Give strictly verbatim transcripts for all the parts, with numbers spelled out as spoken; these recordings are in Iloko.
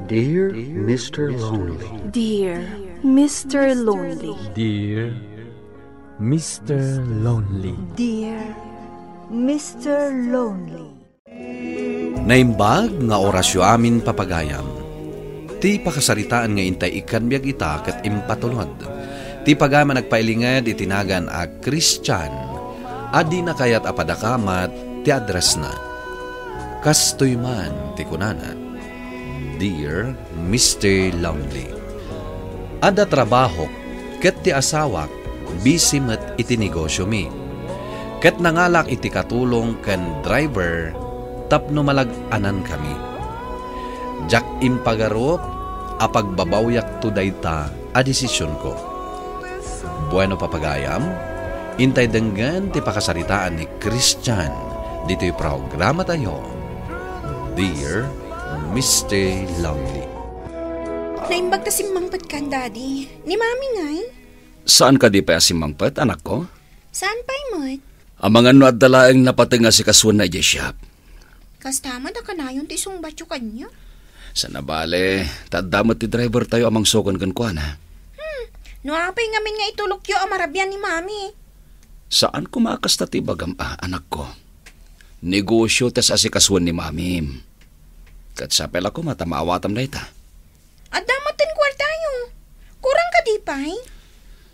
Dear Mister Lonely. Dear Mister Lonely. Dear Mister Lonely. Dear Mister Lonely. Naimbag nga orasyo amin, papagayam. Ti pakasaritaan nga intay ikkan biag ita ket impatulod. Ti pagayam a nagpailinged iti nagan a Christian a dina kayat a padakamat ti addressna. Kastoy man ti kunana, "Dear Mister Lonely, adda trabahok ket ti asawak busy met iti negosiomi. Ket nangalak iti katulong ken driver tapno malag-anankami. Diak impagarup a pagbabawiakto dayta a desisionko." Bueno, papagayam, intay denggen ti pakasaritaan ni Christian ditoy programatayo, Dear Mister Lonely. Naimbag ta simmangpetkan, Daddy. Ni Mami ngay? Saan kadi pay a simmangpet, anakko? Saan pay met? Amangan no adda laeng napateg nga asikasoenna idiay shop. Kasta met a kanayon ti isungbatyo kaniak. Sana bale, ta adda met ti driver tayo a mangsukan kenkuana. Hmm, no apay ngamin nga itulokyo a marabian ni Mami? Saan koma a kasta ti ibagam a, anakko. Negosyo ti as-asikasoen ni Mamim. Ket sapay la koma ta maawatam dayta. Adda met ti kuartayo. Kurang kadi pay?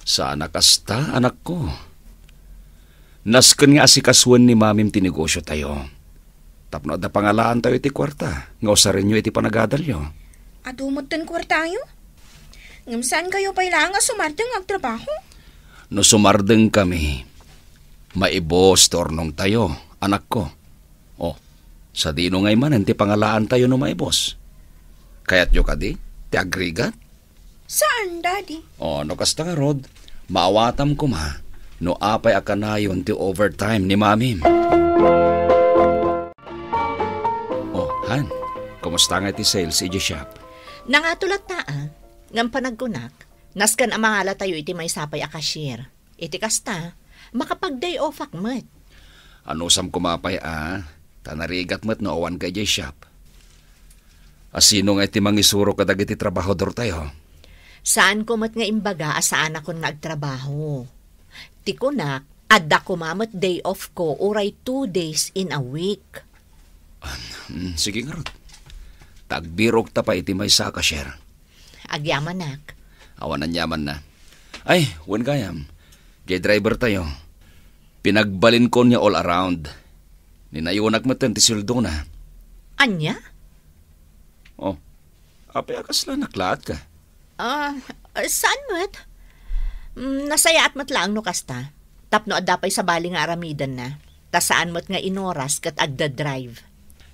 Saan a kasta, anakko. Nasken nga asikasoen ni Mamim ti negosyo tayo. Tapno adda pangalaan tayo iti kuarta nga usarenyo iti panagadalyo. Adu met ti kuartayo? Ngem saan kayo pay laeng a sumardeng nga agtrabaho? No sumardeng kami, maibos ti urnong tayo, anakko. Oh, sadino ngay manen ti pangalaan tayo no maibos? Kayatyo kadi ti agrigat? Saan, Daddy? Oh, no kasta ngarud, maawatam koma no apay a kanayon ti overtime ni Mamim. Oh, Han, kumusta nga iti sales idiay shop? Nangato latta, a. Ngem panagkunak, nasken a mangala tayo iti maysa pay a cashier. Iti kasta, makapag-day offak met. Anusam koma pay a, ta narigat met no awanka idiay shop. A sino nga iti mangisuro kadagiti trabahador tayo? Saanko met nga imbaga a saanakon nga agtrabaho. Ti kunak, adda koma met day off ko uray two days in a week. Ah, mm, sige ngarud. Ta agbirokta pay iti maysa a cashier. Agyamanak. Awan aniamanna. Ay, wen gayam. Diay driver tayo. Pinagbalinkon nga all around. Ninayonak metten ti sueldona. Ania? Oh, apay a kasla naklaat ka? Ah, saan met? Mm, nasayaat met laeng no kasta. Tapno adda pay sabali nga aramidenna. Ta saan met nga inoras ket agdadrive.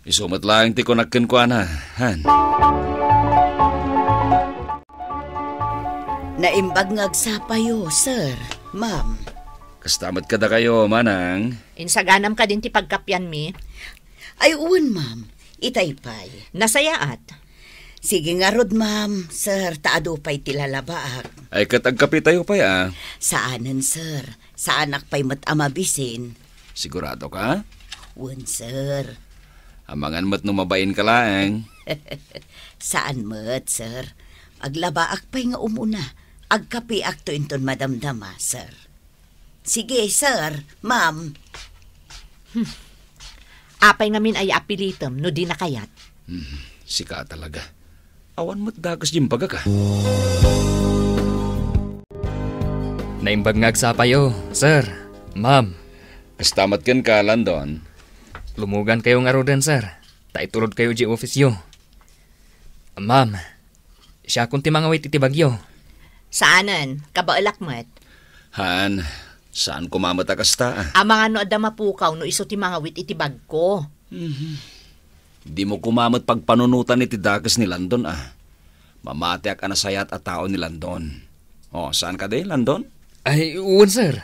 Isu met laeng ti kunak kenkuana, Han. Naimbag nga agsapayo, sir, ma'am. Kasta met kadakayo, manang. Insaganam kadin ti pagkapianmi? Ay, wen, ma'am. Itay pay. Nasayaat. Sige ngarud, ma'am, sir, ta adu pay ti lalabaak. Ay, ket agkapitayo pay, a. Saanen, sir. Saanak pay met a mabisin. Sigurado ka? Wen, sir. Amangan met no mabain ka laeng. Saan met, sir. Aglabaak pay nga umuna. Agkapiakto inton madamdama, sir. Sige, sir, ma'am. Hmm. Apay ngamin aya a pilitem no di nakayat? Hmm, sika talaga. Awan met dakes diay imbagak, a. Naimbag nga agsapayo, sir, ma'am. Kasta met kenka, Landon. Lumugankayo ngaruden, sir, ta itulodkayo diay office-yo. Ma'am, siakon ti mangawit iti bagyo. Saanen, kabaelak met. Han, saan koma met a kasta, a. Amangan no adda mapukaw no isu ti mangawit iti bagko. Mhm. Dimo koma met pagpanunotan iti dakes ni Landon, a. Mamatiak a nasayaat a tao ni Landon. Oh, saan kadi, Landon? Ay, wen, sir.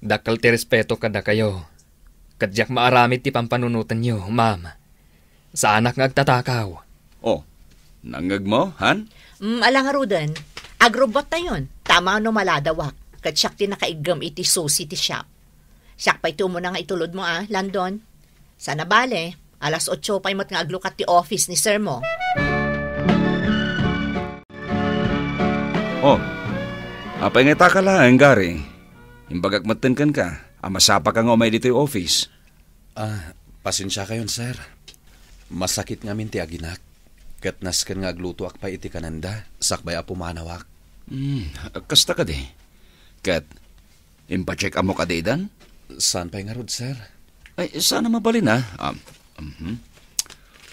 Dakkel ti respeto kadakayo. Ket diak maaramid ti pampanunotenyo, ma'am. Saanak nga agtatakaw. Oh, nangngegmo, han? Mm, ala ngaruden, agrubbottayon, ta amangan no maladawak, ket siak ti nakaiggem iti susi ti shop. Siak pay ti umuna nga itulodmo, a, Landon. Sana bale, alas otso pay met nga aglukat ti office ni sir mo. Oh, apay nga itaka laeng, Gary? Imbagak metten kenka a masapaka nga umay ditoy office. Ah, pasensiakayon, sir. Masakit ngamin ti aginak. Ket nasken nga aglutoak pay iti kanenda, sakbay a pumanawak. Hmm, kasta kadi? Ket impacheck-upmo kadi idan? Saan pay ngarud, sir? Ay, saan a mabalin, ah. Um, mhm.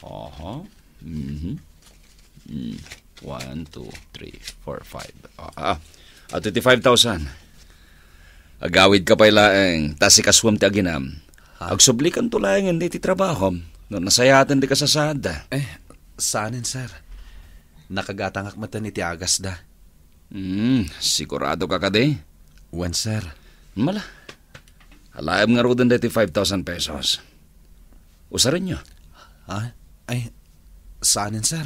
Aha. Mhm. Mm. One, two, three, four, five. Ah, ah. At twenty-five thousand. Agawidka pay laeng, ta sikasuam ti aginam. Ha? Agsublikanto laengen iti trabahom, no nasayaten ti kasasaadda. Eh, saanen, sir. Nakagatangak metten iti agasda. Hmm, sigurado ka kadi? Wen, sir. Mala. Alaem ngaruden daytoy five thousand pesos. Usarenyo. Ha? Ay, saanen, sir.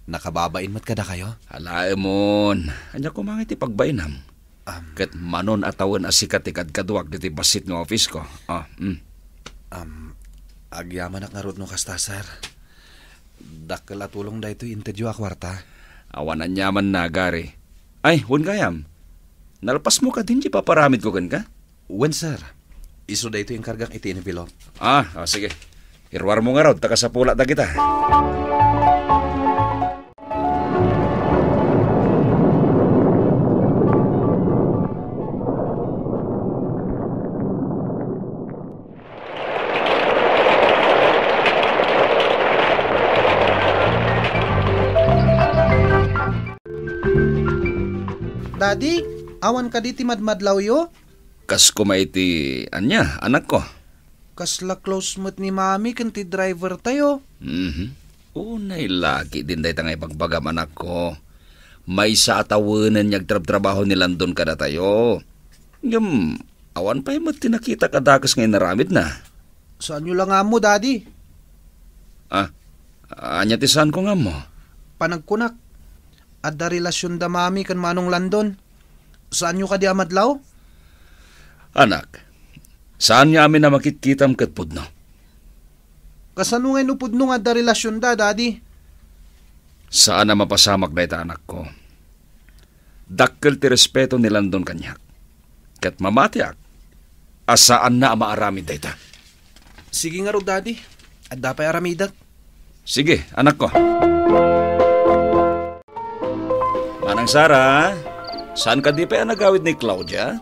Nakababain met kadakayo? Alaemon. Ania koma nga iti pagbainam? Am. Ket manon a tawen a sika ti kadkaduak ditoy bassit nga office ko. Ah, mm. Am, agyamanak ngarud no kasta, sir. Dakkel a tulong daytoy intedyo a kuarta. Awan aniamanna, Gary. Ay, wen gayam. Nalpasmo kadin ti paparamidko kenka? Wen, sir. Isu daytoy inkargak iti envelope. Ah, ah, sige. Iruarmo ngarud, ta kasapula dagita. Daddy, awan kadi ti madmadlawyo? Kas koma iti ania, anakko? Kasla close met ni Mami ken ti driver tayo. Mhm. Unay laki din dayta nga ibagbagam, anakko. Maysa a tawenen nga agtrabtrabaho ni Landon kadatayo. Ngem, awan pay met ti nakitak a dakes nga inaramidna. Saanyo la nga ammo, Daddy? Ah, ania ti saanko nga ammo? Panagkunak, adda relasionda Mami ken Manong Landon. Saanyo kadi a madlaw? Anak, saan nga amin a makitkitam ket pudno. Kasano ngay no pudno nga adda relasionda, Daddy? Saan a mapasamak dayta, anakko. Dakkel ti respeto ni Landon kaniak. Ket mamatiak a saanna a maaramid dayta. Sige ngarud, Daddy. Adda pay aramidek. Sige, anakko. Manang Sara, saan kadi pay a nagawid ni Claudia?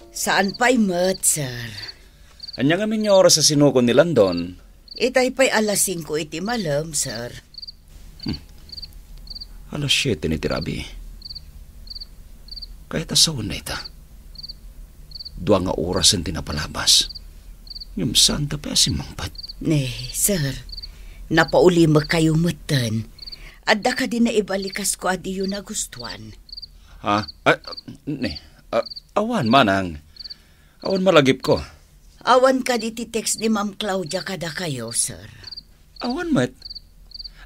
Saan pay met, sir. Ania ngamin nga oras a sinukon ni Landon? Itay pay alas singko iti malem, sir. Hmm. Alas siete ni ti rabii. Kayat a sawen dayta. Dua nga orasen ti napalabas. Ngem saanda pay a simmangpet. Ne, sir. Napaulimekkayo metten. Adda kadi naibalikas ko a diyo nagustuan? Ha? Ah, ne. Ah, awan, manang. Awan malagipko. Awan kadi ti text ni Ma'am Claudia kadakayo, sir? Awan met.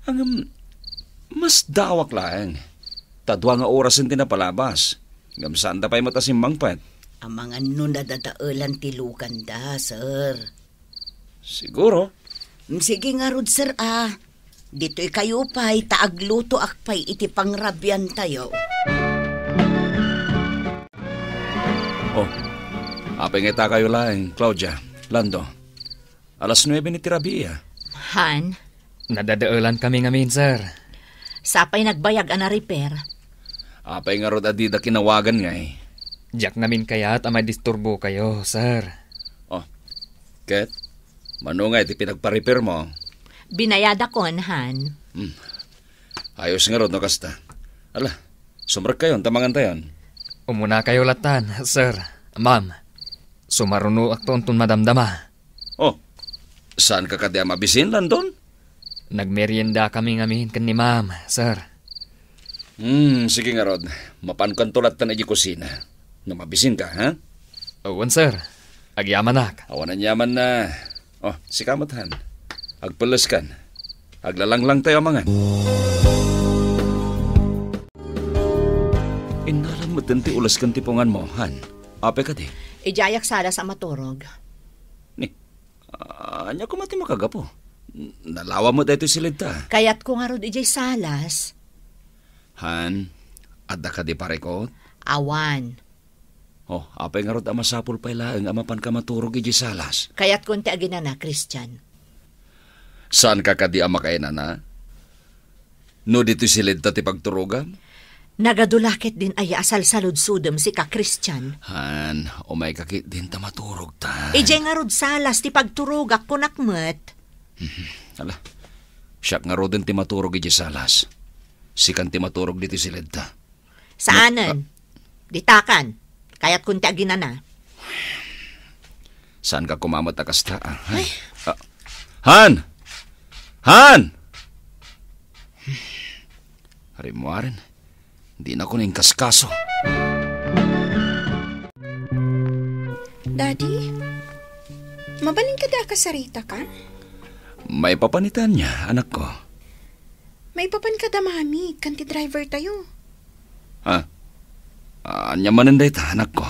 Ngem, masdaawak laeng. Ta dua nga orasen ti napalabas. Ngem saanda pay met a simmangpet. Amangan no nadadaelan ti luganda, sir. Siguro. Mm, sige ngarud, sir, a. Ditoykayo pay ta aglutoak pay iti pangrabiantayo. Oh, apay nga itakayo laeng, Claudia, Lando? Alas nuebe ni ti rabii, a. Han? Nadadaelankami ngamin, sir. Sapay nagbayag a na-repair. Apay ngarud a dida kinawagan ngay? Diak ngamin kayat a madisturbokayo, sir. Oh, ket? Mano ngay ti pinagpa-repairmo? Binayadakon, han. Hmm. Ayos ngarud no kasta. Ala, sumrekkayon ta mangantayon. Umunakayo lattan, sir, ma'am. Sumarunoakto inton madamdama. Oh, saanka kadi a mabisin, Landon? Nagmeriendakami ngamin ken ni ma'am, sir. Hmm, sige ngarud. Mapankanto lattan idiay kusina. No mabisinka, ha? Wen, sir. Agyamanak. Awan aniamanna. Oh, sika met, han. Agpelleskan. Aglalanglangtayo amangan. Innalam metten ti ules ken ti punganmo, han. Apay kadi? Idiayak salas a maturog. Ni, ania koma ti makagapu? Nalawa met daytoy siled ta. Kayatko ngarud idiay salas. Han, Adda kadi parikut? Awan. Oh, apay ngarud a masapul pay laeng a mapanka maturog idiay salas? Kayatkon ti aginana, Christian. Saanka kadi a makainana? No ditoy siledta ti pagturogam? Nagadu la ketdin aya a salsaludsodem sika, Christian? Han, umayka ketdin ta maturogta. Idiay ngarud salas ti pagturogak, kunak met. Mhm. Ala, siak ngaruden ti maturog idiay salas. Sikan ti maturog ditoy siledta. Saanen. Ah. Ditakan. Kayatkon ti aginana. Saanka koma met a kasta, ah? Ay. Ah. Han! Han! Rimmuaren, dinakon inkaskaso. Daddy, mabalin kadi a kasaritaka? Maipapan iti ania, anakko? Maipapan kada Mami ken ti drivertayo. Ha? Ania manen dayta, anakko?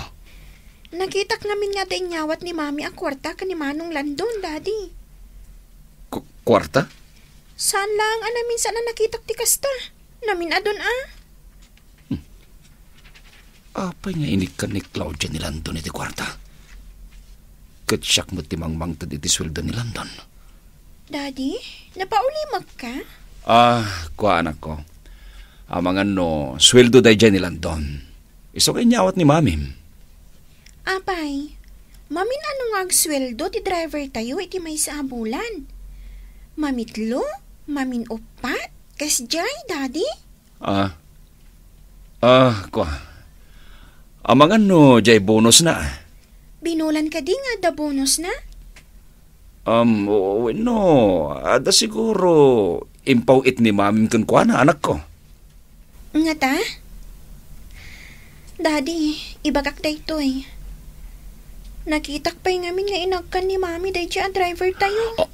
Nakitak ngamin nga adda inyawat ni Mami a kuarta ken ni Manong Landon, Daddy. Ku-, kuarta? Saan laeng a naminsan a nakitak ti kasta. Namin-adun a. Hmm. Apay nga inikkan ni Claudia ni Landon iti kuarta? Ket siak met ti mangmangted iti sueldo ni Landon. Daddy, napaulimekka? Ah, kua, anakko. Amangan no sueldo daydiay ni Landon. Isu nga inyawat ni Mamim. Apay, mamin-ano nga agsueldo ti drivertayo iti maysa a bulan? Mamitlo? Mamin-uppat? Kasdiay, Daddy? Ah. Ah, kua. Amangan no diay bonusna? Binulan kadi nga adda bonusna? Um, o-, wenno, adda siguro impaw-it ni Mamim kenkuana, anakko. Ngata? Daddy, ibagak daytoy. Nakitak pay ngamin nga inagkan ni Mami daydiay a drivertayo. Ah.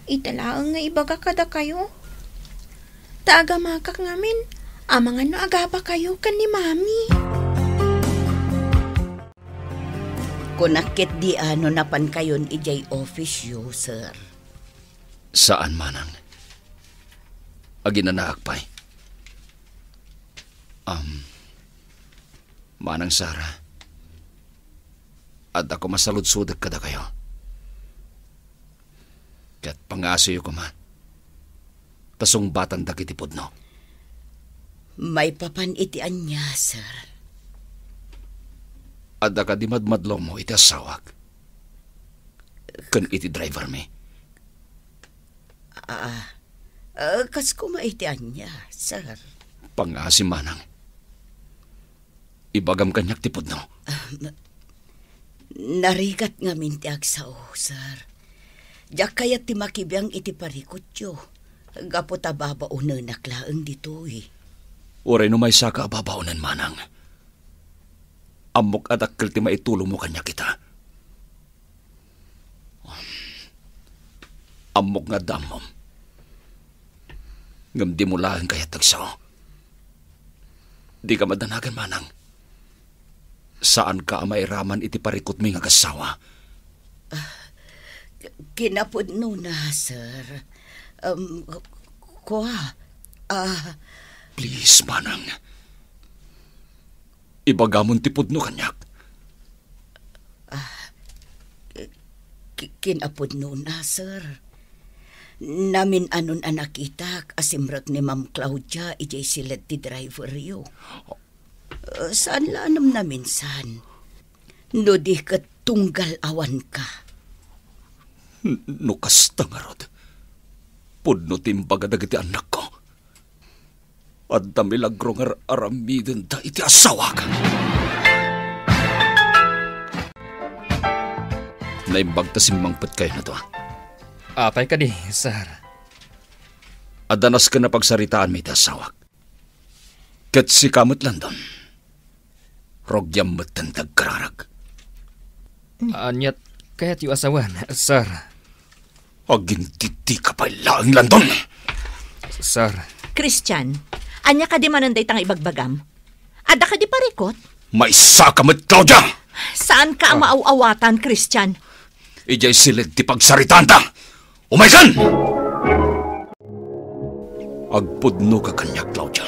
Ita laeng nga ibagak kadakayo. Ta agamakak ngamin, amangan no agabakayo ken ni Mami. Kunak ketdi a no napankayon idiay office-yo, sir. Saan, manang. Aginanaak pay. Am, Manang Sara, adda koma saludsodek kadakayo. Ket pangngasiyo koma ta sungbatan dagiti pudno. Maipapan iti ania, sir? Adda kadi madmadlomo iti asawak ken iti drivermi? Ah, ah, kas koma iti ania, sir? Pangngasi, manang. Ibagam kaniak ti pudno. Ah, na-, narigat ngamin ti agsao, sir. Diak kayat ti makibiang iti parikutyo, gapu ta babaonenak laeng ditoy. Uray no maysaka a babaonen, manang. Ammok a dakkel ti maitulongmo kaniak ita. Ammok nga adda ammom. Ngem dimo laeng kayat agsao. Dika madanagan, manang. Saanka a mairaman iti parikutmi nga agassawa. Ah, k-, kinapudnona, sir. Um, k-, kua, ah. Please, manang. Ibagamon ti pudno kaniak. Ah, ki-, kinapudnona, sir. Namin-anon a nakitak a simrek ni Ma'am Claudia idiay siled ti driveryo. Eh, saan la a namnaminsan? No di ket tunggal awanka. N-, no kasta ngarud, pudno ti imbaga dagiti annakko. Adda milagro nga ar-aramidenda iti asawak. Naimbag ta simmangpetkayo, adu a. Apay kadi, sir? Adda nasken a pagsaritaanmi iti asawak. Ket sika met, Landon. Rugiam metten ti agkararag. Aniat kayatyo a sawen, sir? Agintitdi ka pay laeng, Landon! Sir. Christian, ania kadi manen dayta nga ibagbagam? Adda kadi parikut? Maysaka met, Claudia! Saanka a Ah. maaw-awatan, Christian? Idiay siled ti pagsaritaanta! Umaykan! Agpudnoka kaniak, Claudia.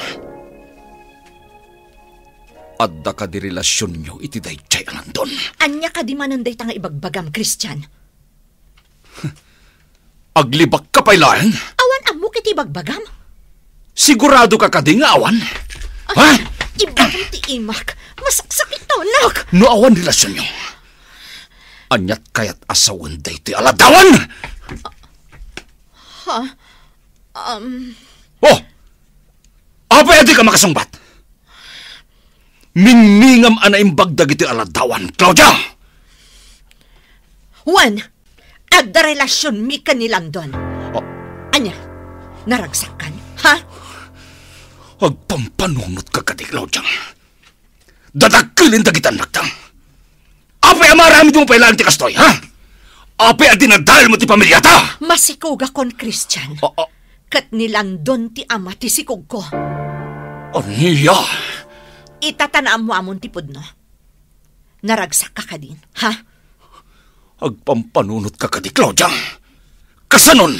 Adda kadi relasionyo iti daydiay a Landon? Ania kadi manen dayta nga ibagbagam, Christian? Aglibakka pay laeng? Awan ammok iti ibagbagam? Siguradoka kadi nga awan? Ay, ha? Ibagam ti imak. Masaksakitanak. No awan relasionyo, aniat kayat a sawen daytoy a ladawan? Ha? Um. Oh! Apay a dika makasungbat? Mingmingam a naimbag dagiti a ladawan, Claudia! Wen, adda relasionmi ken ni Landon. Oh. Ania? Naragsakkan, ha? Agpampanunotka kadi, Claudia. Dadakkelen dagiti annakta. Apay a maaramidmo pay laeng ti kastoy, ha? Apay a dinadaelmo ti pamiliata? Masikogakon, Christian. Ah, ah. Ket ni Landon ti ama ti sikogko. Ania? Ita ta naammoamon ti pudno. Naragsakka kadin, ha? Agpampanunotka kadi, Claudia? Kasanon,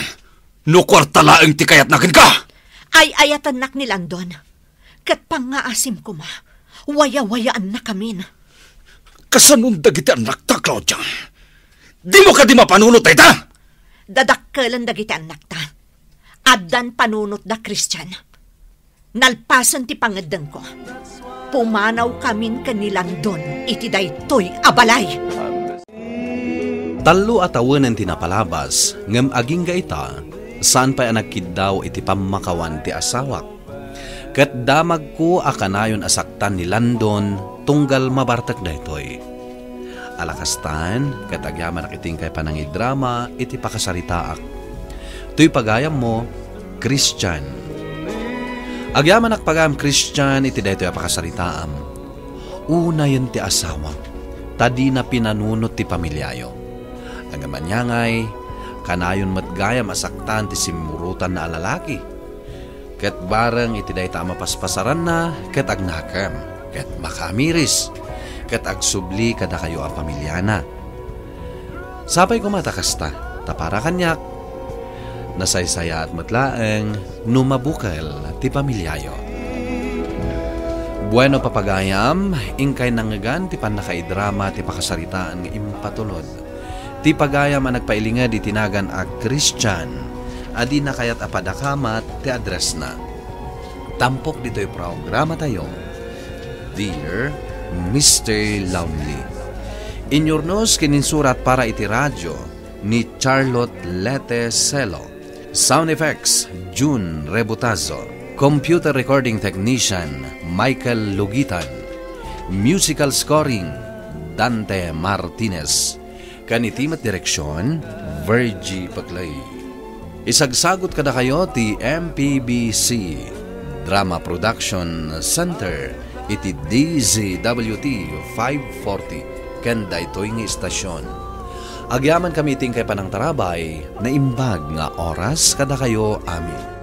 no kuarta laeng ti kayatna kenka? Ay-ayatennak ni Landon. Ket pangngaasim koma, wayawayaannakamin. Kasanon dagiti annakta, Claudia? Dimo kadi mapanunot dayta? Dadakkelen dagiti annakta. Addan panunotda, Christian. Nalpasen ti pangeddengko. Pumanawkamin ken ni Landon iti daytoy a balay. Tallo a tawenen ti napalabas, ngem agingga ita, saan pay a nagkiddaw iti pammakawan ti asawak. Ket damagko a kanayon a saktan ni Landon tunggal mabartek daytoy. Ala kastan, ket agyamanak iti inkay panangidrama iti pakasaritaak. Toy pagayammo, Christian. Agyamanak pagayam, Christian, iti daytoy a pakasaritaam. Unayen ti asawam, ta dina pinanunot ti pamiliayo. Ngem ania ngay, kanayon met gayam a saktan ti simmurotanna a lalaki. Ket bareng iti dayta a mapaspasaranna, ket agnakem, ket makaamiris, ket agsubli kadakayo a pamiliana. Sapay koma ta kasta, ta para kaniak, nasaysayaat met laeng no mabukel ti pamiliayo. Bueno, papagayam, inkay nangngegan ti pannakaidrama ti pakasaritaan nga impatulod. Ti pagayam a nagpailinged iti nagan a Christian, a dina kayat a padakamat ti addressna. Tampok ditoy programatayo, Dear Mister Lonely. Inyurnos ken insurat para iti radyo ni Charlotte Lete Celo. Sound effects, June Rebutazo. Computer recording technician, Michael Lugitan. Musical scoring, Dante Martinez. Ken iti met direksion, Virgie Paclay. Isagsagut kadakayo ti M P B C Drama Production Center iti D Z W T five forty ken daytoy nga istasyon. Agyamankami iti inkay panangtarabay, naimbag nga oras kadakayo amin.